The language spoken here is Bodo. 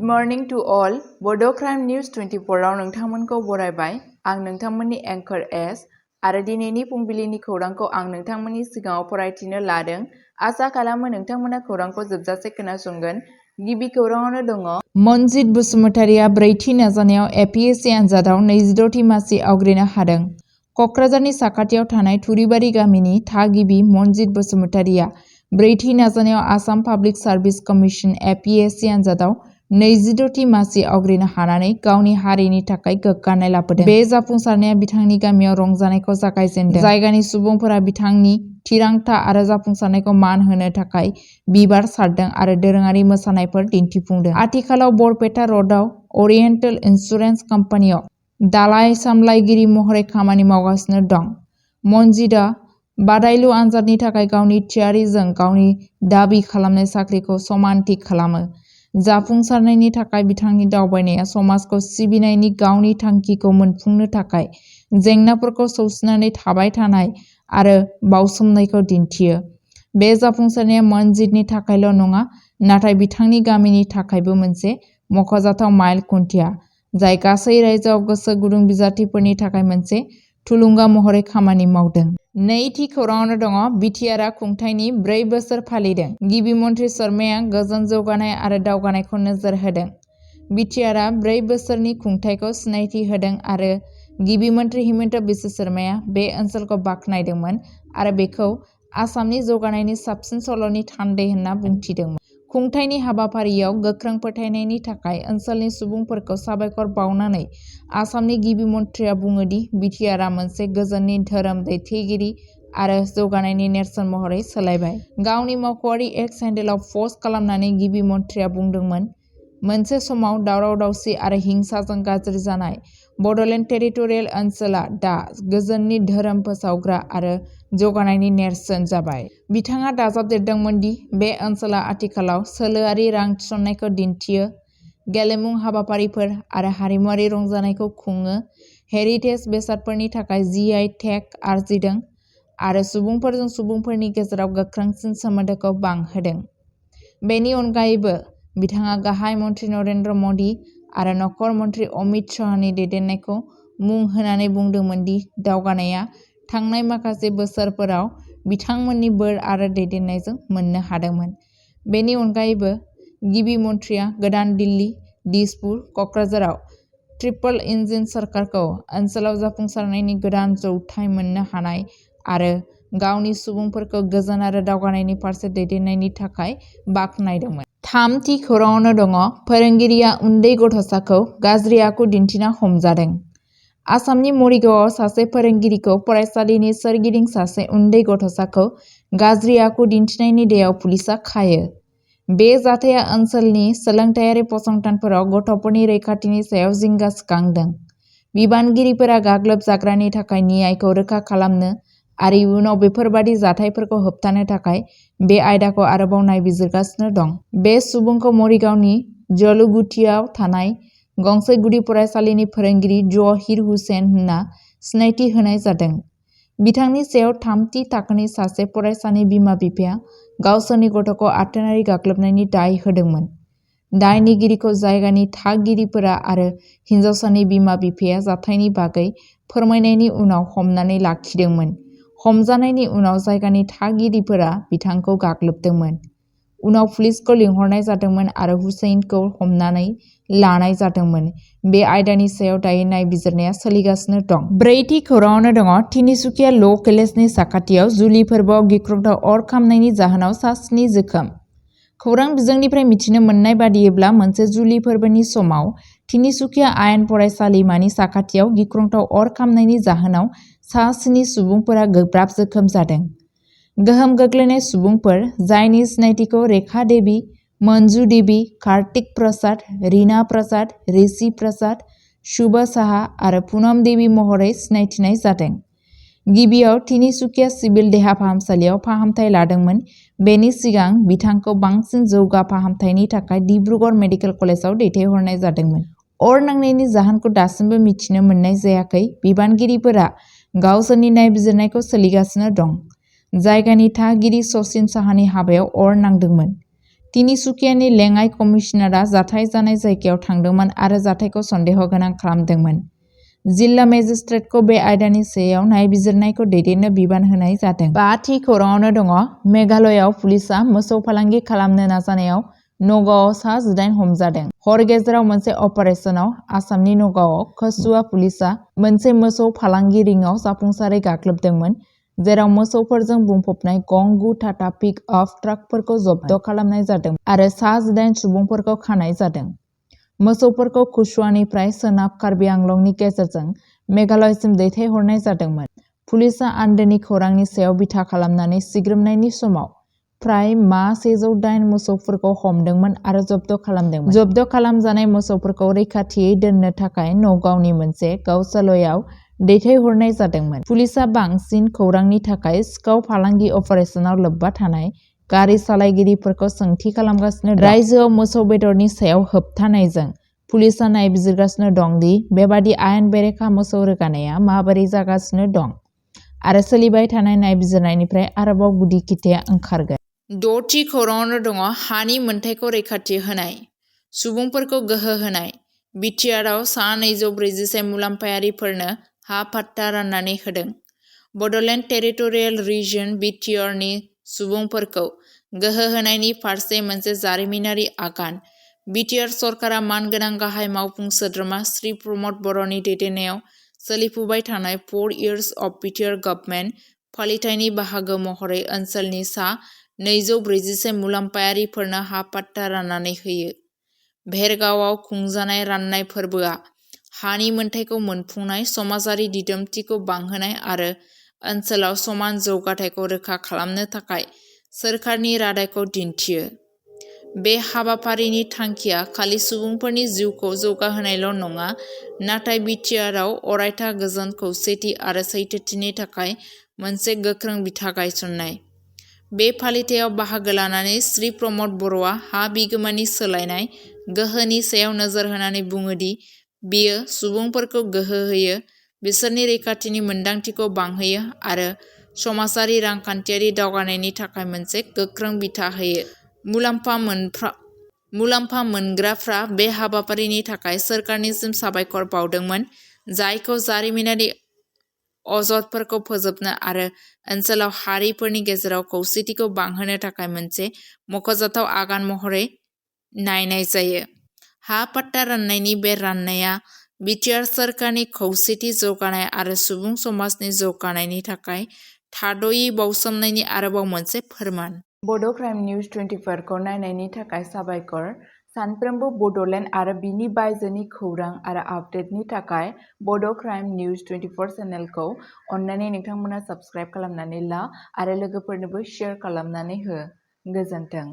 morning to all. Bodo News 24 आव नोंथांमोनखौ बरायबाय। आं नोंथांमोननि एंकर एस आरो दिनैनि फुंबिलिनि खौरांखौ आं नोंथांमोननि सिगाङाव फरायथिनो लादों। आसा खालामो नोंथांमोना खौरांखौ जोबजासे खोनासंगोन। गिबि खौराङावनो दङ मनजित बसुमतारिया ब्रैथि नाजानायाव APSC आनजादाव 22थि मासि आवग्रिनो हादों। कक्राझारनि साखाथियाव थानाय थुरिबारि गामिनि थागिबि मनजित बसुमतारिया ब्रैथि नाजानायाव Assam public service commission APSC आनजादाव 22थि मासि आवग्रिनो हानानै गावनि हारिनि थाखाय गोग्गानाय लाबोदों। बे जाफुंसारनाया बिथांनि गामियाव रंजानायखौ जागायजेनदों। जायगानि सुबुंफोरा बिथांनि थिरांथा आरो जाफुंसारनायखौ मान होनो थाखाय बिबार सारदों आरो दोरोङारि मोसानायफोर दिन्थिफुंदों। आथिखालाव बरपेटा र'डआव अरियेन्टेल इन्सुरेन्स कम्पानियाव दालाय सामलायगिरि महरै खामानि मावगासिनो दं। मनजितआ बादायलु आनजादनि थाखाय गावनि थियारिजों गावनि दाबि खालामनाय साख्रिखौ समानथि खालामो। जाफुंसारनायनि थाखाय बिथांनि दावबायनाया समाजखौ सिबिनायनि गावनि थांखिखौ मोनफुंनो थाखाय जेंनाफोरखौ सौसिनानै थाबाय थानाय आरो बावसोमनायखौ दिन्थियो। बे जाफुंसारनाया मनजितनि थाखायल' नङा, नाथाय बिथांनि गामिनि थाखायबो मोनसे मख'जाथाव माइल खुन्थिया, जाय गासै रायजोआव गोसो गुदुं बिजाथिफोरनि थाखाय मोनसे थुलुंगा महरै खामानि मावदों। नैथि खौराङावनो दङ बिटिआरआ खुंथायनि 4 बोसोर फालिदों। गिबि मन्थ्रि शर्माया गोजोन जौगानाय आरो दावगानायखौ नोजोर होदों। बिटिआरआ 4 बोसोरनि खुंथायखौ सिनायथि होदों आरो गिबि मन्थ्रि हिमन्त बिश्व शर्माया बे ओनसोलखौ बाख्नायदोंमोन आरो बेखौ आसामनि जौगानायनि साबसिन सल'नि थान्दै होनना बुंथिदोंमोन। खुंथायनि हाबाफारियाव गोख्रों फोथायनायनि थाखाय ओनसोलनि सुबुंफोरखौ साबायखर बावनानै आसामनि गिबि मन्थ्रिया बुङो दि बिटिआरआ मोनसे गोजोननि धोरोम दैथायगिरि आरो जौगानायनि नेरसोन महरै सोलायबाय। गावनि मावख'आरि एक्स हेन्डेलआव पस्ट खालामनानै गिबि मन्थ्रिया बुंदोंमोन, मोनसे समाव दावराव-दावसि आरो हिंसाजों गाज्रि जानाय बड'लेण्ड टेरिटरियेल ओनसोला दा गोजोननि धोरोम फोसावग्रा आरो जौगानायनि नेरसोन जाबाय। बिथाङा दाजाबदेरदोंमोन दि बे ओनसोला आथिखालाव सोलोआरि रां थिसननायखौ दिन्थियो, गेलेमु हाबाफारिफोर आरो हारिमुआरि रंजानायखौ खुङो, हेरिटेज बेसादफोरनि थाखाय GI टेग आरजिदों आरो सुबुंफोरजों सुबुंफोरनि गेजेराव गोख्रोंसिन सोमोन्दोखौ बांहोदों। बेनि अनगायैबो, बिथाङा गाहाय मन्थ्रि नरेन्द्र मदि आरो नखर मन्थ्रि अमित शाहनि दैदेननायखौ मुं होनानै बुंदोंमोन दि दावगानायआ थांनाय माखासे बोसोरफोराव बिथांमोननि बोर आरो दैदेननायजों मोननो हादोंमोन। बेनि अनगायैबो, गिबि मन्थ्रिया गोदान दिल्ली, दिसपुर, कक्राझाराव ट्रिपल इन्जिन सोरखारखौ ओनसोलाव जाफुंसारनायनि गोदान जौथाय मोननो हानाय आरो गावनि सुबुंफोरखौ गोजोन आरो दावगानायनि फारसे दैदेननायनि थाखाय बाख्नायदोंमोन। थामथि खौराङावनो दङ फोरोंगिरिया उन्दै गथ'साखौ गाज्रि आखु दिन्थिना हमजादों। आसामनि मरिगावआव सासे फोरोंगिरिखौ फरायसालिनि सोरगिदिं सासे उन्दै गथ'साखौ गाज्रि आखु दिन्थिनायनि दायाव पुलिसआ खायो। बे जाथाया ओनसोलनि सोलोंथायारि फसंथानफोराव गथ'फोरनि रैखाथिनि सायाव जिंगा सिखांदों। बिबानगिरिफोरा गाग्लोबजाग्रानि थाखाय न्यायखौ रोखा खालामनो आरो इयुनाव बेफोरबादि जाथायफोरखौ होबथानो थाखाय बे आयदाखौ आरोबाव नायबिजिरगासिनो दं। बे सुबुंखौ मरिगावनि जलुगुथियाव थानाय गंसे गुदि फरायसालिनि फोरोंगिरि जहिर हुसेन होनना सिनायथि होनाय जादों। बिथांनि सायाव 3थि थाखोनि सासे फरायसानि बिमा-बिफाया गावसोरनि गथ'खौ आथोनारि गाग्लोबनायनि दाय होदोंमोन। दायनिगिरिखौ जायगानि थागिरिफोरा आरो हिन्जावसानि बिमा-बिफाया जाथायनि बागै फोरमायनायनि उनाव हमनानै लाखिदोंमोन। हमजानायनि उनाव जायगानि थागिरिफोरा बिथांखौ गाग्लोबदोंमोन। उनाव पुलिसखौ लिंहरनाय जादोंमोन आरो हुसैनखौ हमनानै लानाय जादोंमोन। बे आयदानि सायाव दायो नायबिजिरनाया सोलिगासिनो दं। 4थि खौराङावनो दङ तिनिसुकिया ल' कलेजनि साखाथियाव जुलि फोरबोआव गिख्रंथाव अर खामनायनि जाहोनाव सा 7 जोखोम। खौरां बिजोंनिफ्राय मिथिनो मोननाय बादियैब्ला मोनसे जुलि फोरबोनि समाव तिनिसुकिया आयेन फरायसालिमानि साखाथियाव गिख्रंथाव अर खामनायनि जाहोनाव सा 7 सुबुंफोरा गोब्राब जोखोम जादों। गोहोम गोग्लैनाय सुबुंफोर, जायनि सिनायथिखौ रेखा देबी, मन्जु देबी, कार्तिक प्रसाद, रीना प्रसाद, ऋषि प्रसाद, शुभ साहा आरो पुनम देबी महरै सिनायथिनाय जादों। गिबियाव तिनिसुकिया सिभिल देहा फाहामसालियाव फाहामथाय लादोंमोन। बेनि सिगां बिथांखौ बांसिन जौगा फाहामथायनि थाखाय डिब्रुगड़ मेडिकेल कलेजाव दैथायहरनाय जादोंमोन। अर नांनायनि जाहोनखौ दासिमबो मिथिनो मोननाय जायाखै। बिबानगिरिफोरा गावसोरनि नायबिजिरनायखौ सोलिगासिनो दं। जायगानि थागिरि सचिन साहानि हाबायाव अर नांदोंमोन। तिनिसुकियानि लेङाइ कमिशनारआ जाथाय जानाय जायगायाव थांदोंमोन आरो जाथायखौ सन्देह गोनां खालामदोंमोन। जिल्ला मेजिस्ट्रेटखौ बे आयदानि सायाव नायबिजिरनायखौ दैदेननो बिबान होनाय जादों। 5थि खौराङावनो दङ। मेघालयआव पुलिसआ मोसौ फालांगि खालामनो नाजानायाव नगावआव सा 18 हमजादों। हर गेजेराव मोनसे अपारेशनाव आसामनि नगावआव खसुआ पुलिसआ मोनसे मोसौ फालांगि रिंआव जाफुंसारै गाग्लोबदोंमोन, जेराव मोसौफोरजों बुंफबनाय गं 9 टाटा पिक अप ट्राकफोरखौ जब्द खालामनाय जादों आरो सा 18 सुबुंफोरखौ खानाय जादों। मोसौफोरखौ खसुआनिफ्राय सोनाब कार्बि आंलंनि गेजेरजों मेघालयसिम दैथायहरनाय जादोंमोन। पुलिसआ आन्दोनि खौरांनि सायाव बिथा खालामनानै सिग्रोमनायनि समाव फ्राय मा 108 मोसौफोरखौ हमदोंमोन आरो जब्द खालामदोंमोन। जब्द खालामजानाय मोसौफोरखौ रैखाथियै दोननो थाखाय नगावनि मोनसे गावसालयाव दैथायहरनाय जादोंमोन। पुलिसआ बांसिन खौरांनि थाखाय सिखाव फालांगि अपारेशनाव लोब्बा थानाय गारि सालायगिरिफोरखौ सोंथि खालामगासिनो दं। रायजोआव मोसौ बेदरनि सायाव होबथानायजों पुलिसआ नायबिजिरगासिनो दं दि बेबादि आयेन बेरेखा मोसौ रोगानायआ माबोरै जागासिनो दं आरो सोलिबाय थानाय नायबिजिरनायनिफ्राय आरोबाव गुदि खिथाया ओंखारगोन। 6थि खौराङावनो दङ। हानि मोनथायखौ रैखाथि होनाय, सुबुंफोरखौ गोहो होनाय। बिटिआरआव सा 241 मुलाम्फायारिफोरनो हा पाट्टा राननानै होदों। बड'लेण्ड टेरिटरियेल रिजन (बिटिआर) नि सुबुंफोरखौ गोहो होनायनि फारसे मोनसे जारिमिनारि आगान। बिटिआर सरकारा मानगोनां गाहाय मावफुं सोद्रोमा श्री प्रमद बर'नि दैदेननायाव सोलिफुबाय थानाय 4 Years of बिटिआर गभर्नमेन्ट फालिथायनि बाहागो महरै ओनसोलनि सा 241 मुलाम्फायारिफोरनो हा पाट्टा राननानै होयो। भेरगावआव खुंजानाय राननाय फोरबोआ हानि मोनथायखौ मोनफुंनाय, समाजारि दिदोमथिखौ बांहोनाय आरो ओनसोलाव समान जौगाथायखौ रोखा खालामनो थाखाय सोरखारनि रादायखौ दिन्थियो। बे हाबाफारिनि थांखिया खालि सुबुंफोरनि जिउखौ जौगाहोनायल' नङा, नाथाय बिटिआरआव अरायथा गोजोन, खौसेथि आरो सैथोथिनि थाखाय मोनसे गोख्रों बिथा गायसननाय। बे फालिथायाव बाहागो लानानै श्री प्रमद बर'आ हा बिगोमानि सोलायनाय गोहोनि सायाव नोजोर होनानै बुङो दि बेयो सुबुंफोरखौ गोहो होयो, बिसोरनि रैखाथिनि मोनदांथिखौ बांहोयो आरो समाजारि रांखान्थियारि दावगानायनि थाखाय मोनसे गोख्रों बिथा होयो। मुलाम्फा मोनग्राफ्रा बे हाबाफारिनि थाखाय सोरखारनिसिम साबायखर बावदोंमोन, जायखौ जारिमिनारि अजदफोरखौ फोजोबनो आरो ओनसोलाव हारिफोरनि गेजेराव खौसेथिखौ बांहोनो थाखाय मोनसे मख'जाथाव आगान महरै नायनाय जायो। हा पाट्टा राननायनि बे राननाया बिटिआर सोरखारनि खौसेथि, जौगानाय आरो सुबुं समाजनि जौगानायनि थाखाय थाद'यै बाउसोमनायनि आरोबाव मोनसे फोरमान। बड' क्राइम निउज 24 खौ नायनायनि थाखाय साबायखर। सानफ्रोमबो बड'लेण्ड आरो बिनि बायजोनि खौरां आरो आपडेटनि थाखाय बड' क्राइम निउज 24 चेनेलखौ अन्नानै नोंथांमोना साबस्क्राइब खालामनानै ला आरो लोगोफोरनोबो शेयार खालामनानै हो। गोजोन्थों।